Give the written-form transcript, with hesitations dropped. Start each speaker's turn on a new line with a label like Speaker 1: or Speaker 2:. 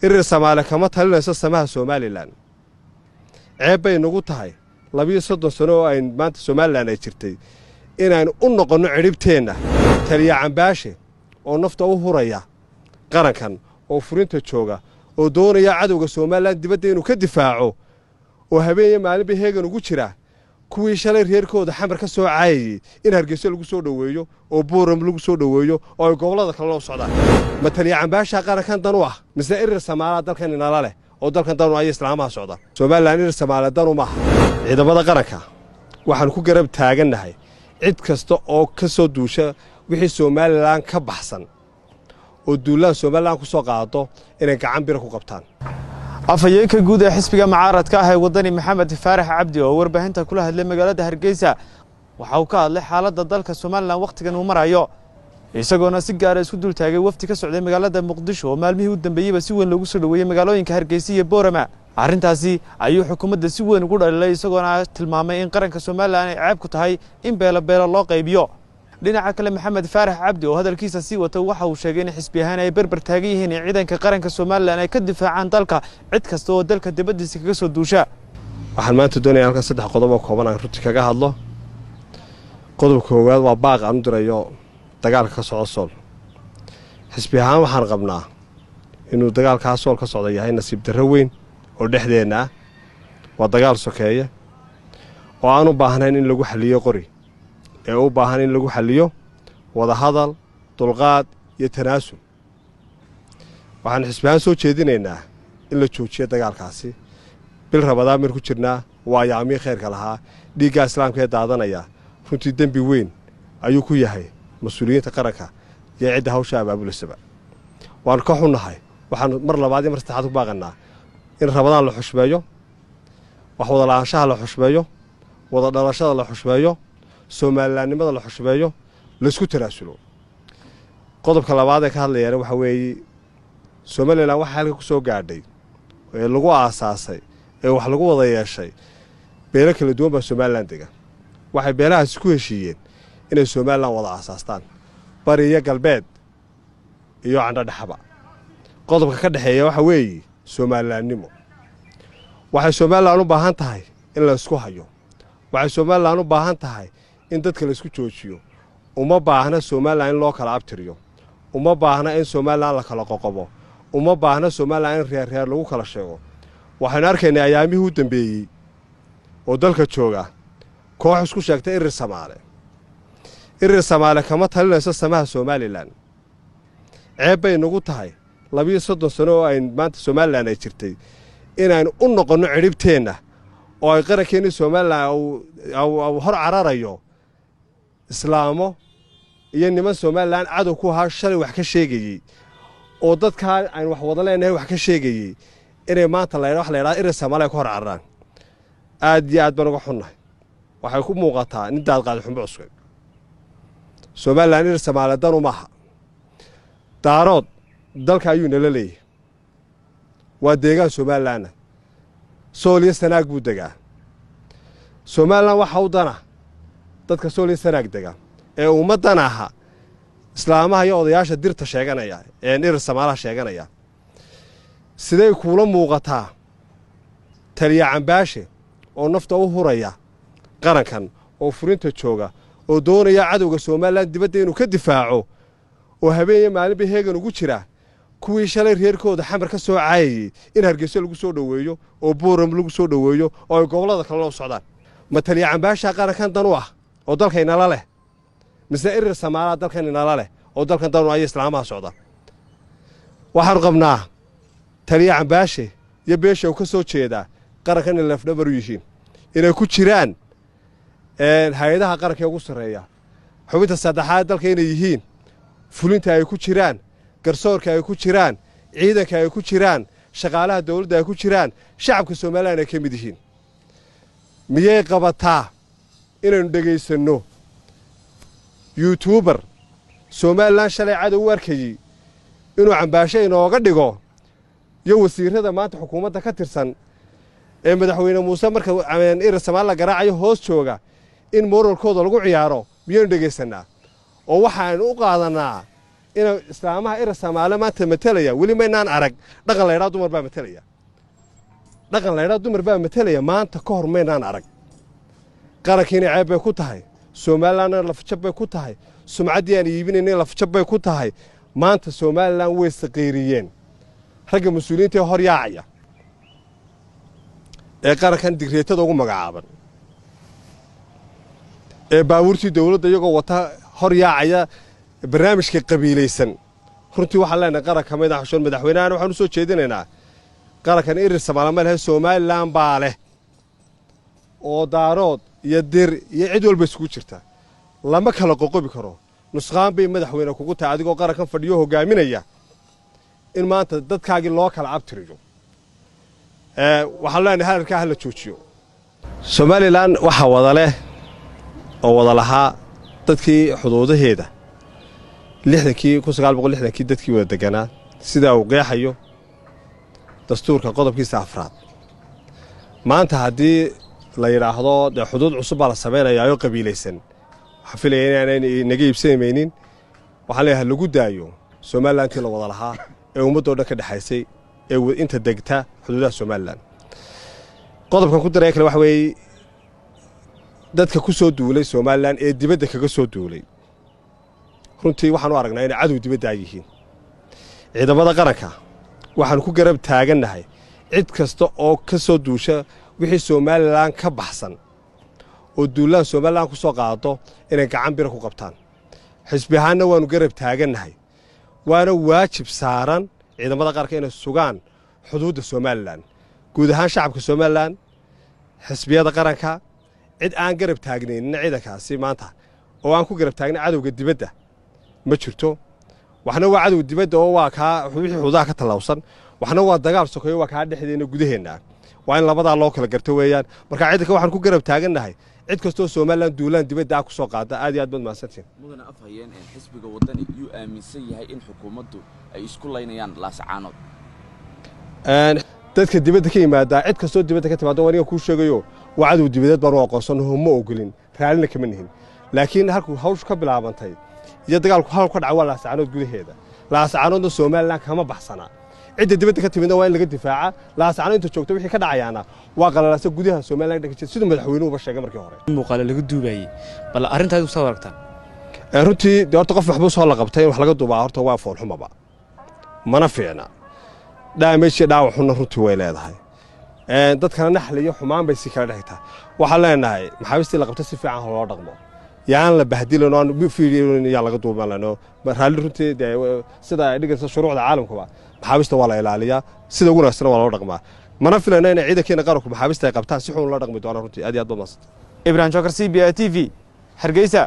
Speaker 1: Irir Samaale kama talinayso samaha Somalilan. Ceeb bay nagu tahay 32 sano oo ay maanta Somalilan ay jirtay inaynu u noqonno cidhibteenna taliya Cambaashe oo nafta u huraya qarankan oo furinta jooga oo doonaya cadowga Somalilan dibadda inuu ka difaaco oo habeeniyo maalinba heegan ugu jira, kuwii shalay reerkooda Xamar ka soo caayayey in Hargeysa lagu soo dhoweeyo oo Buuram lagu soo dhoweeyo oo ay gobollada kalena u socdaan. Ma taliya Cambaashaa qarankan dan u ah, mise Irir Samaalaa dalkan inala leh oo dalkan danu ayo islaamaha socda? Somalilan Irir Samaale danu maaha. Ciidamada qaranka waxaanu ku garab taagannahay cid kasta oo ka soo duusha wixii Somalilan ka baxsan oo duulaan Somalilan ku soo qaado inay gacan bira ku qabtaan.
Speaker 2: Afhayeenka guud ee xisbiga mucaaradka ah ee Wadani, Maxamed Faarax Cabdi, oo warbaahinta kula hadlay magaalada Hargeysa, waxa uu ka hadlay xaaladda dalka Somalilan wakhtigan uu marayo, isagoona si gaara isku dul taagay wafdi ka socday magaalada Muqdisho oo maalmihii u dambeeyeyba si weyn loogu soo dhoweeyey magaalooyinka Hargeysa iyo Boorama. Arrintaasi ayuu xukuumadda si weyn ugu dhalilay, isagoona tilmaamay in qaranka Somalilan ay ceeb ku tahay in beelo beelo loo qaybiyo. Dhinaca kale, Maxamed Faarax Cabdi oo hadalkiisa sii wata waxa uu sheegay in xisbi ahaan ay berber taagan yihiin in ciidanka qaranka Somalilan ay ka difaacaan dalka cid kasta oo dalka dibaddiisa kaga soo duusha.
Speaker 1: Waxaan maanta doonaya halkan saddex qodob oo kooban aan runtii kaga hadlo. Qodobka koowaad waa baaq aan u dirayo dagaalka ka socda Sool. Xisbi ahaan waxaan qabnaa inuu dagaalkaa Sool ka socda yahay nasiib darro weyn oo dhexdeenna ah. Waa dagaal sokeeye oo aan u baahnayn in lagu xalliyo qori ee u baahan in lagu xalliyo wadahadal, dulqaad iyo tanaasul. Waxaan xisbi ahaan soo jeedinaynaa in la joojiyo dagaalkaasi. Bil Rabadaan baynu ku jirnaa, waa ayaamihii khayrka lahaa. Dhiiggaa islaamka ee daadanaya runtii dembi weyn ayuu ku yahay mas-uuliyiinta qaranka iyo cidda hawsha abaabulasaba. Waannu ka xunnahay. Waxaanu mar labaad iyo mar saddexaad ku baaqannaa in Rabadaan la xushmeeyo, wax wadala'aanshaha la xushmeeyo, wada dhalashada la xushmeeyo, Somalilaannimada la xushmeeyo, laysku tanaasulo. Qodobka labaad ee ka hadlayaana waxaa weeye, Somalilan waxaa halka ku soo gaadhay ee lagu aasaasay ee wax lagu wada yeeshay beelo kala duwan baa Somalilan dega. Waxay beelahaasi ku heshiiyeen inay Somalilan wada aasaastaan, bari iyo galbeed iyo candhodhexaba. Qodobka ka dhexeeya waxaa weeye Somalilaannimo. Waxay Somalilan u baahan tahay in laysku hayo. Waxay Somalilan u baahan tahay in dadka laysku joojiyo. Uma baahna Somalilan in loo kala abtiriyo, uma baahna in Somalilan la kala qoqobo, uma baahna Somalilan in reerreer lagu kala sheego. Waxaynu arkaynaa ayaamihii u dambeeyey oo dalka jooga koox isku sheegtay Irir Samaale. Irir Samaale kama talinayso samaha Somalilan. Ceeb bay nagu tahay 32 sano oo ay maanta Somalilan ay jirtay inaynu u noqonno cidhibteenna oo ay qarankeenni Somalilan hor cararayo islaamo iyo niman Somalilan cadow ku ahaa, shalay wax ka sheegayey oo dadkaa aynu wax wada leenahay wax ka sheegayey, inay maanta la wax la ydhaha Irir Samaale ay ku hor cararaan. Aad iyo aad baan uga xunnahay. Waxay ku muuqataa nin daadqaadi xumbo cuskay. Somalilan Irir Samaale danu maaha. Daarood dalka ayuu nala leeyahay, waa deegaan Somalilanna, Sool iyo Sanaag buu degaa. Somalilan waxa u dana dadka Sool iyo Sanaag dega ee ummaddan aha islaamaha iyo odayaasha dirta sheeganaya ee Irir Samaalaha sheeganaya. Siday kuula muuqataa taliya Cambaashe oo nafta u huraya qarankan oo furinta jooga oo doonaya cadowga Somalilan dibadda inuu ka difaaco oo habeeniyo maalinba heegan ugu jira, kuwii shalay reerkooda Xamar ka soo caayayey in Hargeysa lagu soo dhoweeyo oo Buuram lagu soo dhoweeyo oo ay gobollada kalena u socdaan? Ma taliya Cambaashaa qarankan dan u ah oo dalka inala leh, mise Irir Samaalaa dalkan inala leh oo dalkan danu ayo islaamaha socda? Waxaanu qabnaa taliya Cambaashe iyo beesha u ka soo jeedaa qarankan in lafdhabar u yihiin, inay ku jiraan hay-adaha qaranka ee ugu sarreeya, xubinta saddexaad dalka inay yihiin, fulinta ay ku jiraan, garsoorka ay ku jiraan, ciidanka ay ku jiraan, shaqaalaha dowladda ay ku jiraan, shacabka Somalilan ay ka mid yihiin. Miyay qabataa inaynu dhegaysanno youtuber Somalilan shalay cadow u arkayey inuu Cambaashe inooga dhigo iyo wasiirrada maanta xukuumadda ka tirsan ee madaxweyne Muuse marka Irir Samaal la garaacayo hoos jooga in moralkooda lagu ciyaaro? Miyaynu dhegaysannaa oo waxaaynu u qaadannaa Ina islaamaha Irir Samaale maanta matelaya weli maynaan arag. Dhaqan laydhaa dumar baa matelaya, dhaqan laydhaa dumar baa matelaya maanta ka hor maynaan arag. Qarankiina ceeb bay ku tahay, Somalilandna lafjab bay ku tahay, sumcaddii aan iibinaynay lafjab bay ku tahay. Maanta Somaliland way saqiiriyeen ragga mas-uuliyiinta ee hor yaacaya ee qarankan digreetada ugu magacaaban, ee baabuurtii dowladda iyagoo wata hor yaacaya barnaamijka qabiilaysan. Runtii waxaan leenahay qaranka madax xushoon. Madaxweynahana waxaan u soo jeedinaynaa, qarankan Irir Samaale ma lehe, Somaliland baa leh, oo Daarood iyo Dir iyo cid walba isugu jirta, lama kala qoqobi karo. Nusqaan bay, madaxweyne, kugu tahay adigoo qarankan fadhiyo hogaaminaya in maanta dadkaagii loo kala abtiriyo. Waxaan leenahay hadalkaa hala joojiyo. Somaliland waxaa wada leh oo wada lahaa dadkii xuduudaheeda 60-kii, 1960-kii, dadkii wada deganaa, sidaa uu qeexayo dastuurka qodobkiisa afraad. Maanta haddii la yidhaahdo dee xuduud cusub baa la samaynayaa oo qabiilaysan, waxaan filaya inaanay naga iibsanamaynin. Waxaan leeyahay lagu daayo Somalilandtii la wada lahaa ee ummaddoo dhan ka dhexaysay ee inta degta xuduudaha Somaliland. Qodobkan ku daraya kale waxa weeye dadka ku soo duulay Somaliland ee dibadda kaga soo duulay, runtii waxaan u aragnaa inay cadow dibadda ay yihiin. Ciidamada qaranka waxaanu ku garab taagannahay cid kasta oo ka soo duusha wixii Somaliland ka baxsan oo duulaan Somaliland ku soo qaado inay gacan bira ku qabtaan. Xisbi ahaanna waannu garab taagannahay, waana waajib saaran ciidamada qaranka inay sugaan xuduudda Somaliland. Guud ahaan shacabka Somaliland, xisbiyada qaranka, cid aan garab taagnaynina ciidankaasi maanta oo aan ku garab taagnayn cadowga dibadda ma jirto. Waxna waa cadow dibadda oo waa kaa wixii xuduudaha ka tallawsan, waxna waa dagaal sokeeyo, waa kaa dhexdeena gudaheenna. Waa in labadaa loo kala garto weeyaan. Marka ciidanka waxaan ku garab taagannahay cid kastoo Somaliland duulaan dibadda ah ku soo qaada. Aad iyo aad baad mahadsantiin.
Speaker 3: Mudane afhayeen, xisbiga Waddani yuu aaminsan yahay in xukuumaddu ay isku laynayaan Laascaanood?
Speaker 1: Dadka dibadda ka yimaadaa, cid kastoo dibadda ka timaada, aniga kuu sheegayo, waa cadow dibadeed baanu aqoonsanaho, ma ogolin, raallina kama nihin. Laakiin halkuu hawshu ka bilaabantay iyo dagaalku halku ka dhaca waa Laascaanood gudaheeda. Laascaanoodna Somaliland kama baxsana. Cidda dibadda ka timidna waa in laga difaaca. Laascaanood inta joogta wixii ka dhacayaana waa qalalaasa gudaha Somaliland dhanka jira, siduu madaxweynuhuba sheegay markii hore.
Speaker 4: Muuqaale laga duubayay, bal arrintaadi soo aragtaan?
Speaker 1: Runtii dee horta qof waxbuu soo la qabtay in wax laga duubaa horta waa foolxumaba, mana fiicna. Dhaameji dhaawac xunna runtii way leedahay, dadkana naxli iyo xumaan bay si kala dhexigtaa. Waxaan leenahay maxaabiistii la qabtay si fiican loo dhaqmo, yaan la bahdilan oo aan fiiriyin yaa laga duuban lano raalli. Runtii dee sida ay dhigaysa shuruucda caalamkuba, maxaabiista waa la ilaaliyaa, sida ugu wanaagsan waa loo dhaqmaa. Mana filayno inay ciidankeena qaranku maxaabiista ay qabtaan si xun la dhaqmi doonaan. Runtii aad iyo aad baad mahadsantahay.
Speaker 2: Ibrahim Jokar, CBA TV, Hargeysa.